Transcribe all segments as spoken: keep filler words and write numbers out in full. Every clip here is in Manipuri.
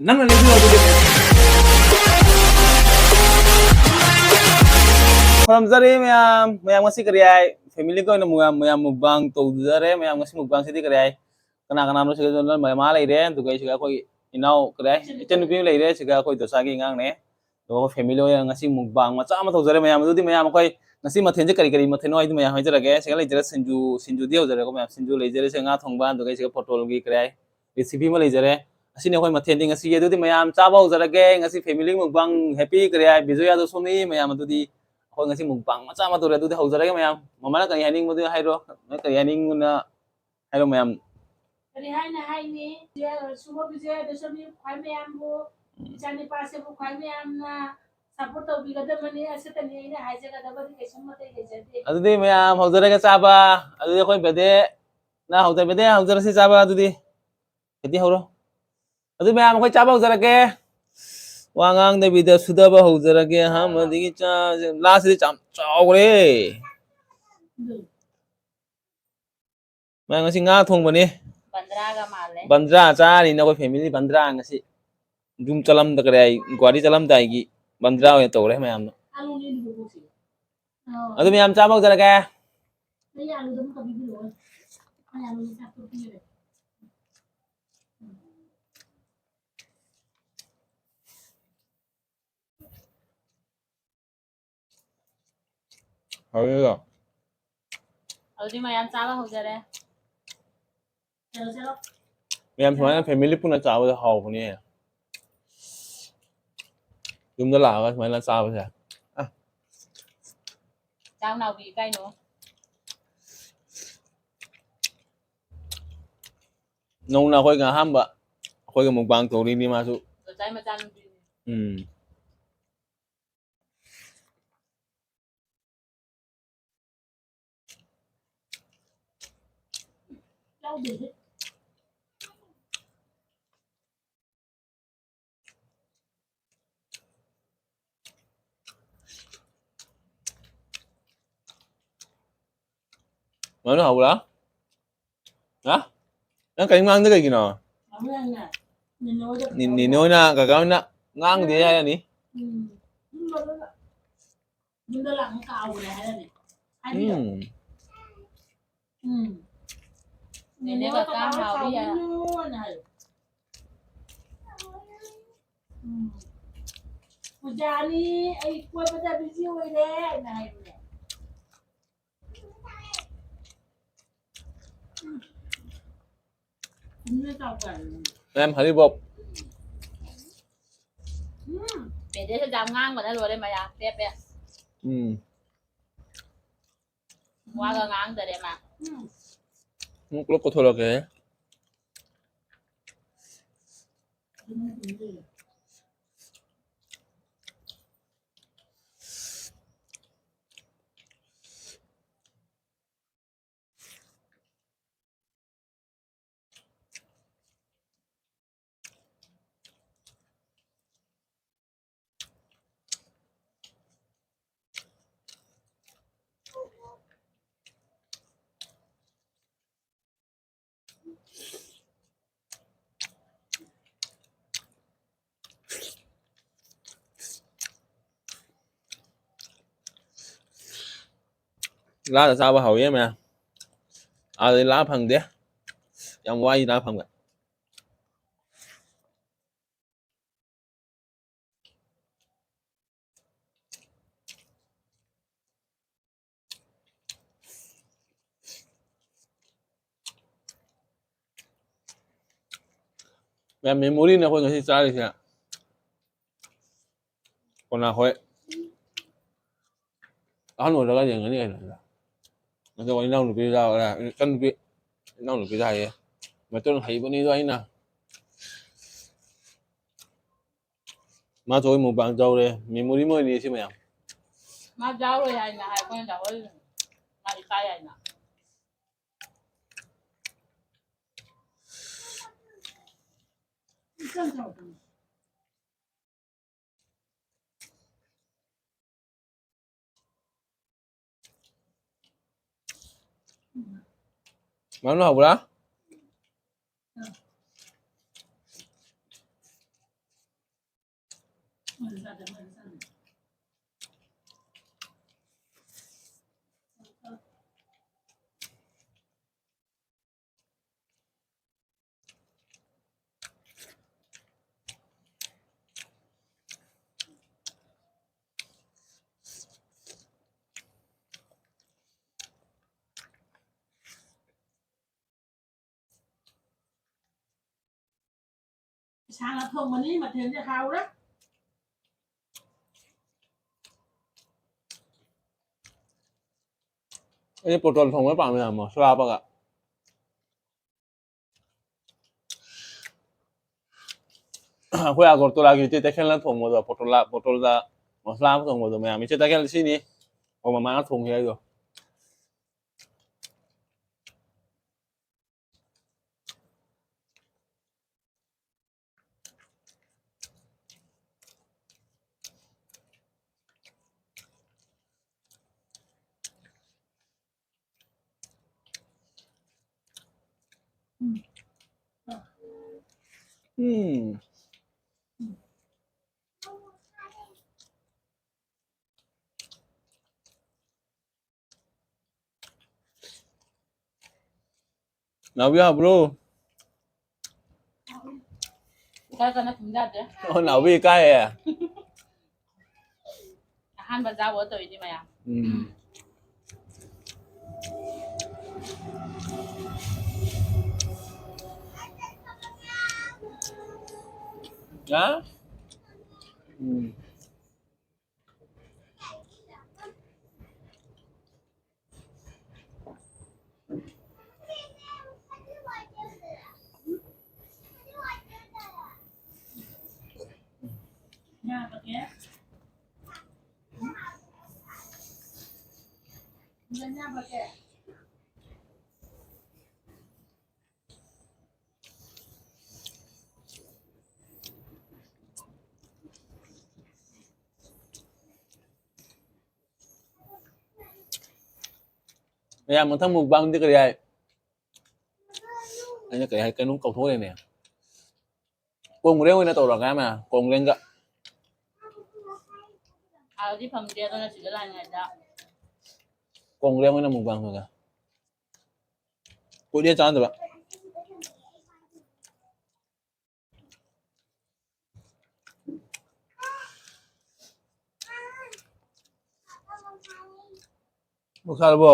ꯅꯪꯅ ꯂꯩꯕꯤꯌꯣ ꯑꯗꯨꯗꯤ꯫ ꯈꯨꯔꯨꯝꯖꯔꯤ ꯃꯌꯥꯝ꯫ ꯃꯌꯥꯝ ꯉꯁꯤ ꯀꯔꯤ ꯍꯥꯏ? Family ꯒꯤ ꯑꯣꯏꯅ ꯃꯌꯥꯝ, ꯃꯌꯥꯝ mukbang ꯇꯧꯖꯔꯦ꯫ ꯃꯌꯥꯝ ꯉꯁꯤ mukbang ꯁꯤꯗꯤ ꯀꯔꯤ ꯍꯥꯏ? ꯀꯅꯥ ꯀꯅꯥꯅꯣ ꯁꯤꯗ? ꯃꯃꯥ ꯂꯩꯔꯦ, ꯑꯗꯨꯒ ꯑꯩ ꯁꯤꯗ ꯑꯩꯈꯣꯏ ꯏꯅꯥꯎ ꯀꯔꯤ ꯍꯥꯏ? ꯏꯆꯟꯅꯨꯄꯤ ꯑꯃ ꯂꯩꯔꯦ, ꯁꯤꯗ ꯑꯩꯈꯣꯏ ꯗꯣꯁꯥꯒꯤ ꯑꯉꯥꯡꯅꯦ꯫ ꯑꯗꯨꯒ ꯑꯩꯈꯣꯏ family ꯑꯣꯏꯅ ꯉꯁꯤ mukbang ꯃꯆꯥ ꯑꯃ ꯇꯧꯖꯔꯦ ꯃꯌꯥꯝ꯫ ꯑꯗꯨꯗꯤ ꯃꯌꯥꯝ ꯑꯩꯈꯣꯏ ꯉꯁꯤ ꯃꯊꯦꯜꯁꯦ ꯀꯔꯤ ꯀꯔꯤ ꯃꯊꯦꯜꯅꯣ ꯍꯥꯏꯗꯨ ꯃꯌꯥꯝ ꯍꯥꯏꯖꯔꯒꯦ꯫ ꯁꯤꯗ ꯂꯩꯖꯔꯦ ꯁꯤꯡꯖꯨ, ꯁꯤꯡꯖꯨꯗꯤ ꯍꯧꯖꯔꯦꯀꯣ ꯃꯌꯥꯝ꯫ ꯁꯤꯡꯖꯨ ꯂꯩꯖꯔꯦ, ꯁꯤꯗ ꯉꯥ ꯊꯣꯡꯕ, ꯑꯗꯨꯒ ꯁꯤꯗ ꯄꯣꯇꯣꯜꯒꯤ ꯀꯔꯤ ꯍꯥꯏ? Recipe ꯑꯃ ꯂꯩꯖꯔꯦ꯫ ꯑꯁꯤꯅꯤ ꯑꯩꯈꯣꯏ ꯃꯊꯦꯜꯗꯤ ꯉꯁꯤꯒꯤ꯫ ꯑꯗꯨꯗꯤ ꯃꯌꯥꯝ ꯆꯥꯕ ꯍꯧꯖꯔꯒꯦ꯫ ꯉꯁꯤ family mukbang, happy ꯀꯔꯤ ꯍꯥꯏ? ꯕꯤꯖꯣꯌꯥ ꯗꯁꯃꯤ ꯃꯌꯥꯝ꯫ ꯑꯗꯨꯗꯤ ꯑꯩꯈꯣꯏ ꯉꯁꯤ mukbang ꯃꯆꯥ ꯑꯃ ꯇꯧꯔꯦ꯫ ꯑꯗꯨꯗꯤ ꯍꯧꯖꯔꯒꯦ ꯃꯌꯥꯝ꯫ ꯃꯃꯥꯅ ꯀꯔꯤ ꯍꯥꯏꯅꯤꯡꯕꯗꯨ ꯍꯥꯏꯔꯣ꯫ ꯅꯣꯏ ꯀꯔꯤ ꯍꯥꯏꯅꯤꯡꯕꯅ ꯍꯥꯏꯔꯣ ꯃꯌꯥꯝ꯫ ꯀꯔꯤ ꯍꯥꯏꯅ ꯍꯥꯏꯅꯤ? ꯁꯨꯕ ꯕꯤꯖꯣꯌꯥ ꯗꯁꯃꯤ ꯈ꯭ꯋꯥꯏ ꯃꯌꯥꯝꯕꯨ, ꯏꯆꯥꯅꯤꯄꯥꯁꯤꯕꯨ ꯈ꯭ꯋꯥꯏ ꯃꯌꯥꯝꯅ support ꯇꯧꯕꯤꯒꯗꯕꯅꯤ꯫ ꯑꯁꯤꯇꯅꯤ ꯑꯩꯅ ꯍꯥꯏꯖꯒꯗꯕꯗꯤ, ꯀꯩꯁꯨꯝ ꯑꯇꯩ ꯂꯩꯖꯗꯦ꯫ ꯑꯗꯨꯗꯤ ꯃꯌꯥꯝ ꯍꯧꯖꯔꯒꯦ ꯆꯥꯕ꯫ ꯑꯗꯨꯗꯤ ꯑꯩꯈꯣꯏ ꯕꯦꯗꯦ ꯅ ꯍꯧꯖ-, ꯕꯦꯗꯦ ꯍꯧꯖꯔꯁꯤ ꯆꯥꯕ꯫ ꯑꯗꯨꯗꯤ ꯕꯦꯗꯦ ꯍꯧꯔꯣ꯫ ꯑꯗꯨ ꯃꯌꯥꯝ ꯑꯩꯈꯣꯏ ꯆꯥꯕ ꯍꯧꯖꯔꯒꯦ꯫ ꯋꯥ ꯉꯥꯡꯗꯕꯤꯗ ꯁꯨꯗꯕ ꯍꯧꯖꯔꯒꯦ꯫ ꯑꯍꯥꯟꯕꯗꯒꯤ ꯆꯥꯁꯦ꯫ ꯂꯥꯁꯤꯗꯤ ꯌꯥꯝ ꯆꯥꯎꯈ꯭ꯔꯦ꯫ ꯃꯌꯥꯝ ꯉꯁꯤ ꯉꯥ ꯊꯣꯡꯕꯅꯤ꯫ ꯕꯟꯗ꯭ꯔꯥꯒ ꯃꯥꯜꯂꯦ꯫ ꯕꯟꯗ꯭ꯔꯥ ꯆꯥꯔꯤꯅ ꯑꯩꯈꯣꯏ family ꯕꯟꯗ꯭ꯔꯥ ꯉꯁꯤ꯫ ꯌꯨꯝ ꯆꯠꯂꯝꯗ ꯀꯔꯤ ꯍꯥꯏ, ꯒꯨꯍꯥꯇꯤ ꯆꯠꯂꯝꯗꯥꯏꯒꯤ ꯕꯟꯗ꯭ꯔꯥ ꯑꯣꯏꯅ ꯇꯧꯔꯦ ꯃꯌꯥꯝꯅ꯫ ꯑꯗꯨ ꯃꯌꯥꯝ ꯆꯥꯕ ꯍꯧꯖꯔꯒꯦ꯫ ꯍꯥꯎꯔꯦꯗ꯫ ꯑꯗꯨꯗꯤ ꯃꯌꯥꯝ ꯆꯥꯕ ꯍꯧꯖꯔꯦ꯫ ꯃꯌꯥꯝ ꯁꯨꯃꯥꯏꯅ family ꯄꯨꯟꯅ ꯆꯥꯕꯗ ꯍꯥꯎꯕꯅꯦ꯫ ꯌꯨꯝꯗ ꯂꯥꯛꯑꯒ ꯁꯨꯃꯥꯏꯅ ꯆꯥꯕꯁꯦ꯫ ꯑ꯫ ꯆꯥꯎ ꯅꯥꯎꯕꯤ ꯏꯀꯥꯏꯅꯣ꯫ ꯅꯧꯅ ꯑꯩꯈꯣꯏꯒ ꯑꯍꯥꯟꯕ ꯑꯩꯈꯣꯏꯒ mukbang ꯇꯧꯔꯤꯅꯤ ꯃꯥꯁꯨ꯫ ꯆꯣꯆꯥꯏ ꯃꯆꯥꯅꯨꯄꯤꯅꯤ꯫ ꯎꯝ꯫ ꯃꯅꯨ ꯍꯧꯕ꯭ꯔꯥ? ꯍꯥ? ꯅꯪ ꯀꯔꯤꯝ ꯉꯥꯡꯗ ꯀꯩꯒꯤꯅꯣ? ꯅꯦꯅꯦ ꯍꯣꯏꯅ, ꯀꯀꯥ ꯍꯣꯏꯅ ꯉꯥꯡꯗꯦ ꯍꯥꯏꯔꯅꯤ꯫ ꯎꯝ꯫ ꯌꯨꯝꯗ ꯂꯥꯛꯅ ꯀꯥꯎꯈ꯭ꯔꯦ ꯍꯥꯏꯔꯅꯤ꯫ ꯍꯥꯏꯕꯤꯌꯣ꯫ ꯎꯝ꯫ ꯎꯝ꯫ ꯅꯦꯅꯦ ꯀꯀꯥ ꯍꯥꯎꯏ ꯍꯥꯏ꯫ ꯁꯥꯎꯕꯤꯅꯨꯅ ꯍꯥꯏꯌꯨ꯫ ꯎꯝ꯫ ꯄꯨꯖꯥꯅꯤ, ꯑꯩ ꯀꯣꯏꯕꯗ busy ꯑꯣꯏꯔꯦ ꯍꯥꯏꯅ ꯍꯥꯏꯌꯨꯅꯦ꯫ ꯃꯌꯥꯝ ꯍꯔꯤꯕꯣꯞ꯫ ꯎꯝ꯫ ꯄꯦꯗꯦꯁ ꯌꯥꯝ ꯉꯥꯡꯕꯅ ꯂꯣꯏꯔꯦ ꯃꯌꯥꯝ꯫ ꯄꯦ ꯄꯦ꯫ ꯎꯝ꯫ ꯋꯥꯒ ꯉꯥꯡꯗꯔꯦ ꯃꯥ꯫ ꯎꯝ꯫ ꯄꯨꯂꯞ ꯀꯣꯊꯣꯔꯛꯀꯦ꯫ ꯂꯥꯗ ꯆꯥꯕ ꯍꯥꯎꯋꯤ ꯃꯌꯥꯝ꯫ ꯑꯥꯗꯗꯤ ꯂꯥ ꯐꯪꯗꯦ꯫ ꯌꯥꯝ ꯋꯥꯏ ꯂꯥ ꯐꯪꯕ꯫ ꯃꯌꯥꯝ, memoryꯅꯦ ꯑꯩꯈꯣꯏ ꯉꯁꯤ ꯆꯥꯔꯤꯁꯦ꯫ ꯀꯣꯅꯥ ꯍꯣꯏ꯫ ꯑꯍꯟ ꯑꯣꯏꯔꯒ ꯌꯦꯡꯒꯅꯤ ꯀꯩꯅꯣ꯫ ꯑꯗꯣ ꯏꯅꯥꯎꯅꯨꯄꯤꯗ, ꯏꯆꯟꯅꯨꯄꯤ, ꯏꯅꯥꯎꯅꯨꯄꯤꯗ ꯍꯥꯏꯌꯦ꯫ ꯃꯩꯇꯩꯂꯣꯟ ꯍꯩꯕꯅꯤꯗꯣ ꯑꯩꯅ꯫ ꯃꯥꯁꯨ ꯑꯩ mukbang ꯇꯧꯔꯦ꯫ Memory ꯑꯣꯏꯔꯤ ꯁꯤ ꯃꯌꯥꯝ꯫ ꯃꯥ ꯌꯥꯎꯔꯣꯏ ꯍꯥꯏꯅ ꯍꯥꯏ, ꯑꯩꯈꯣꯏꯅ ꯌꯥꯎꯍꯜꯂꯤꯅꯦ꯫ ꯃꯥ ꯏꯀꯥꯏ ꯍꯥꯏꯅ꯫ ꯃꯔꯨꯞ ꯍꯧꯕ꯭ꯔꯥ? ꯏꯁꯥꯅ ꯊꯣꯡꯕꯅꯤ, ꯃꯊꯦꯜꯁꯦ ꯍꯥꯎꯔꯦ꯫ ꯑꯩꯗꯤ ꯄꯣꯇꯣꯜ ꯊꯣꯡꯕ ꯄꯥꯝꯃꯦ ꯌꯥꯝ, ꯃꯁꯂꯥ ꯍꯥꯞꯄꯒ꯫ ꯑꯩꯈꯣꯏ ꯑꯒꯔꯇꯂꯥꯒꯤ ꯏꯆꯦ ꯇꯈꯦꯜꯅ ꯊꯣꯡꯕꯗꯣ, ꯄꯣꯇꯣꯜ, ꯄꯣꯇꯣꯜꯗ ꯃꯁꯂꯥ ꯑꯃ ꯊꯣꯡꯕꯗꯣ, ꯃꯌꯥꯝ ꯏꯆꯦ ꯇꯈꯦꯜ ꯁꯤꯅꯤ꯫ ꯑꯣ, ꯃꯃꯥꯅ ꯊꯣꯡꯉꯤ ꯍꯥꯏꯗꯣ꯫ ꯎꯝ꯫ ꯅꯥꯎꯕꯤ ꯍꯥꯎꯕ꯭ꯔꯣ? ꯏꯀꯥꯏ ꯀꯥꯟꯅ ꯈꯨꯝ ꯌꯥꯗꯦ꯫ ꯑꯣ, ꯅꯥꯎꯕꯤ ꯏꯀꯥꯏꯌꯦ꯫ ꯑꯍꯥꯟꯕ ꯆꯥꯕ ꯇꯧꯔꯤꯅꯤ ꯃꯌꯥꯝ꯫ ꯎꯝ꯫ ꯍꯥ? ꯎꯝ꯫ ꯃꯌꯥꯝ, ꯃꯊꯪ mukbangꯗꯤ ꯀꯔꯤ ꯍꯥꯏ? ꯑꯩꯅ ꯀꯔꯤ ꯍꯥꯏ? ꯀꯩꯅꯣꯝ ꯀꯧꯊꯣꯛꯈ꯭ꯔꯦꯅꯦ꯫ ꯀꯣꯡꯒ꯭ꯔꯦꯡ ꯑꯣꯏꯅ ꯇꯧꯔꯒꯦ ꯍꯥꯏ ꯃꯌꯥꯝ, ꯀꯣꯡꯒ꯭ꯔꯦꯡꯒ꯫ ꯑꯥꯗꯗꯤ ꯐꯪꯗꯦ, ꯑꯗꯨꯅ ꯁꯤꯗ ꯂꯥꯛꯏꯉꯩꯗ꯫ ꯀꯣꯡꯒ꯭ꯔꯦꯡ ꯑꯣꯏꯅ ꯃꯨꯛꯕꯥꯡ ꯇꯧꯒꯦ꯫ ꯀꯨꯏꯔꯦ ꯆꯥꯗꯕ꯫ ꯃꯨꯛ ꯁꯥꯔꯕꯣ?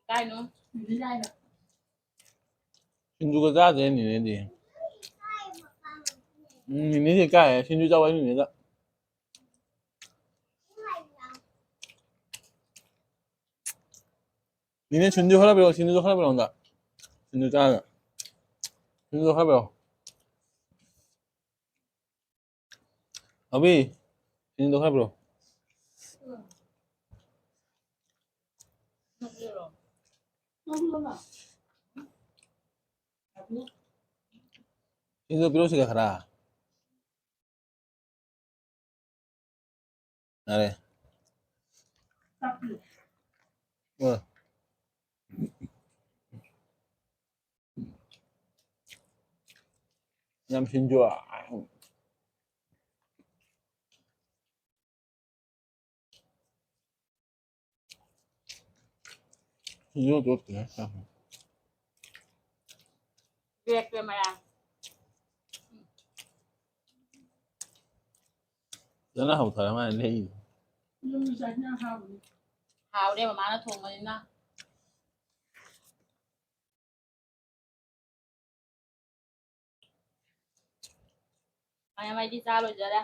ꯀꯥꯏꯅꯣ? ꯁꯤꯡꯖꯨꯒ ꯆꯥꯗ꯭ꯔꯦ ꯅꯦꯅꯦꯗꯤ꯫ ꯎꯝ, ꯅꯦꯅꯦꯗꯤ ꯀꯥꯏ? ꯁꯤꯡꯖꯨ ꯆꯥꯎ ꯍꯥꯏ ꯅꯦꯅꯦꯗ꯫ ꯅꯦꯅꯦ, ꯁꯤꯡꯖꯨ ꯈꯔ ꯄꯤꯔꯛꯑꯣ, ꯁꯤꯡꯖꯨ ꯈꯔ ꯄꯤꯔꯛꯑꯣ ꯑꯝꯇ꯫ ꯁꯤꯡꯖꯨ ꯆꯥꯒꯦ꯫ ꯁꯤꯡꯖꯨ ꯈꯔ ꯄꯤꯔꯛꯑꯣ꯫ ꯑꯕꯤ, ꯁꯤꯡꯖꯨ ꯈꯔ ꯄꯤꯔꯛꯑꯣ꯫ ꯁꯤꯡꯖꯨ ꯄꯤꯔꯛꯑꯣ ꯁꯤꯗ ꯈꯔ꯫ ꯌꯥꯔꯦ꯫ ꯑ꯫ ꯌꯥꯝ ꯁꯤꯟꯖꯨ꯫ ꯁꯤꯡꯖꯨ ꯇꯣꯠꯇꯦ꯫ ꯕ꯭ꯔꯦꯛꯇ ꯃꯌꯥꯝ꯫ ꯐꯖꯅ ꯍꯧꯊꯔ ꯃꯥꯜꯂꯦ ꯂꯩꯗꯣ꯫ ꯍꯥꯎꯔꯦ ꯃꯃꯥꯅ ꯊꯣꯡꯕꯅꯤꯅ꯫ ꯃꯌꯥꯝ ꯑꯩꯗꯤ ꯆꯥ ꯂꯣꯏꯖꯔꯦ꯫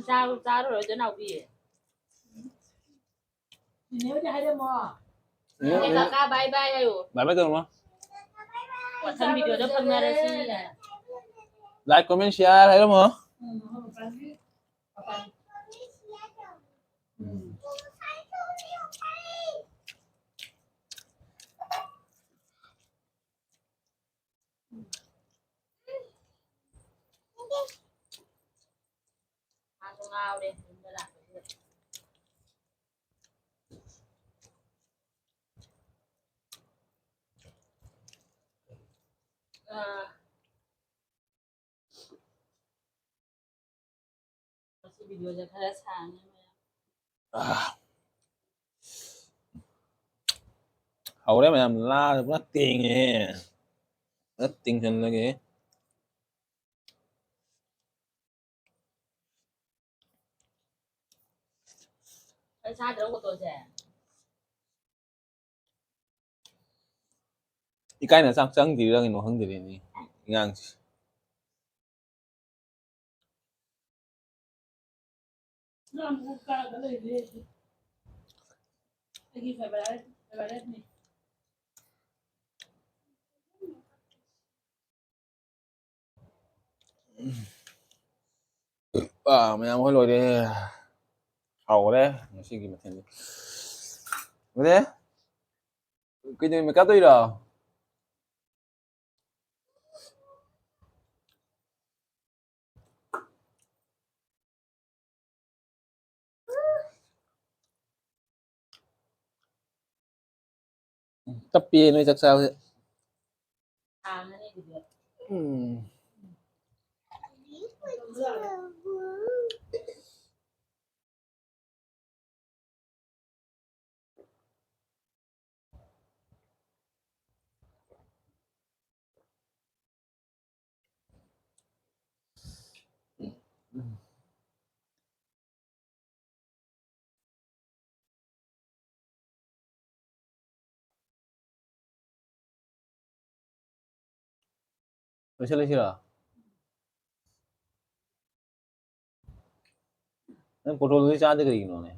ꯆꯥꯔꯨ-, ꯆꯥꯔꯨꯔꯣꯏꯗ꯭ꯔꯣ, ꯅꯥꯎꯕꯤ? ꯅꯦꯅꯦ ꯍꯣꯏꯗ ꯍꯥꯏꯔꯝꯃꯣ꯫ ꯅꯦꯅꯦ ꯀꯥꯀꯥ bye bye ꯍꯥꯏꯌꯨ꯫ Bye bye ꯇꯧꯔꯝꯃꯣ꯫ ꯃꯊꯪ video ꯗ ꯐꯪꯅꯔꯁꯤ꯫ Like, comment, share ꯍꯥꯏꯔꯝꯃꯣ. ꯃꯁꯤ ꯚꯤꯗꯤꯑꯣꯁꯦ ꯈꯔ ꯁꯥꯡꯉꯦ ꯃꯌꯥꯝ꯫ ꯑꯥ꯫ ꯍꯧꯔꯦ ꯃꯌꯥꯝ, ꯂꯥꯗ ꯄꯨꯔꯥ ꯇꯦꯡꯉꯦ꯫ ꯄꯨꯔꯥ ꯇꯦꯡꯁꯤꯜꯂꯒꯦ꯫ ꯑꯩ ꯁꯥꯗ꯭ꯔꯣ ꯐꯣꯇꯣꯁꯦ? ꯏꯀꯥꯏꯅ ꯆꯥꯛ ꯆꯪꯗ꯭ꯔꯤꯔ ꯀꯩꯅꯣ ꯈꯪꯗ꯭ꯔꯦꯅꯦ ꯑꯉꯥꯡꯁꯦ꯫ ꯑꯥ, ꯃꯌꯥꯝ ꯍꯣꯏ ꯂꯣꯏꯔꯦ꯫ ꯍꯥꯎꯈ꯭ꯔꯦ ꯉꯁꯤꯒꯤ ꯃꯊꯦꯜꯗꯤ꯫ ꯂꯣꯏꯔꯦ꯫ ꯀꯩꯗꯧꯔꯤ, ꯃꯦꯀꯞ ꯇꯧꯔꯤꯔꯣ? ꯇꯞꯄꯤ ꯅꯣꯏ ꯆꯥꯛ ꯆꯥꯕꯁꯦ꯫ ꯎꯝ꯫ ꯂꯣꯏꯁꯤꯜꯂꯁꯤꯔꯣ? ꯅꯪ ꯄꯣꯇꯣꯜꯗꯨꯗꯤ ꯆꯥꯗꯦ ꯀꯔꯤꯒꯤꯅꯣꯅꯦ?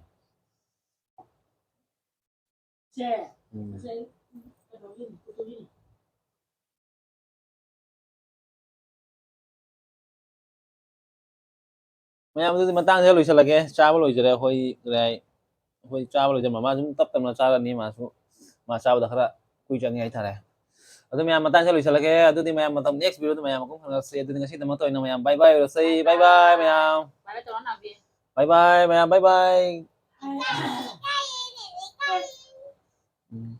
ꯁꯦ꯫ ꯎꯝ꯫ ꯉꯁꯥꯏ ꯀꯩꯅꯣꯒꯤꯅꯤ, ꯄꯣꯇꯣꯜꯒꯤꯅꯤ꯫ ꯃꯌꯥꯝ, ꯑꯗꯨꯗꯤ ꯃꯇꯥꯡꯁꯤꯗ ꯂꯣꯏꯁꯤꯜꯂꯒꯦ꯫ ꯆꯥꯕ ꯂꯣꯏꯖꯔꯦ ꯑꯩꯈꯣꯏ꯫ ꯑꯩꯈꯣꯏ ꯆꯥꯕ ꯂꯣꯏꯖꯔꯦ꯫ ꯃꯃꯥ ꯁꯨꯝ ꯇꯞ ꯇꯞꯅ ꯆꯥꯔꯅꯤ꯫ ꯃꯥꯁꯨ, ꯃꯥ ꯆꯥꯕꯗ ꯈꯔ ꯀꯨꯏ ꯆꯪꯉꯦ ꯍꯥꯏꯇꯥꯔꯦ꯫ ꯑꯗꯨ ꯃꯌꯥꯝ, ꯃꯇꯥꯡꯁꯤꯗ ꯂꯣꯏꯁꯤꯜꯂꯒꯦ꯫ ꯑꯗꯨꯗꯤ ꯃꯌꯥꯝ, ꯃꯇꯝ next video ꯗ ꯃꯌꯥꯝ ꯑꯃꯨꯛ ꯐꯪꯉꯁꯤ꯫ ꯑꯗꯨꯗꯤ ꯉꯁꯤꯗꯃꯛꯇ ꯑꯣꯏꯅ ꯃꯌꯥꯝ bye bye ꯑꯣꯏꯔꯁꯤ꯫ Bye bye ꯃꯌꯥꯝ꯫ Bye bye ꯇꯧꯔꯣ, ꯅꯥꯎꯕꯤ꯫ Bye bye ꯃꯌꯥꯝ꯫ Bye bye꯫ ꯎꯝ꯫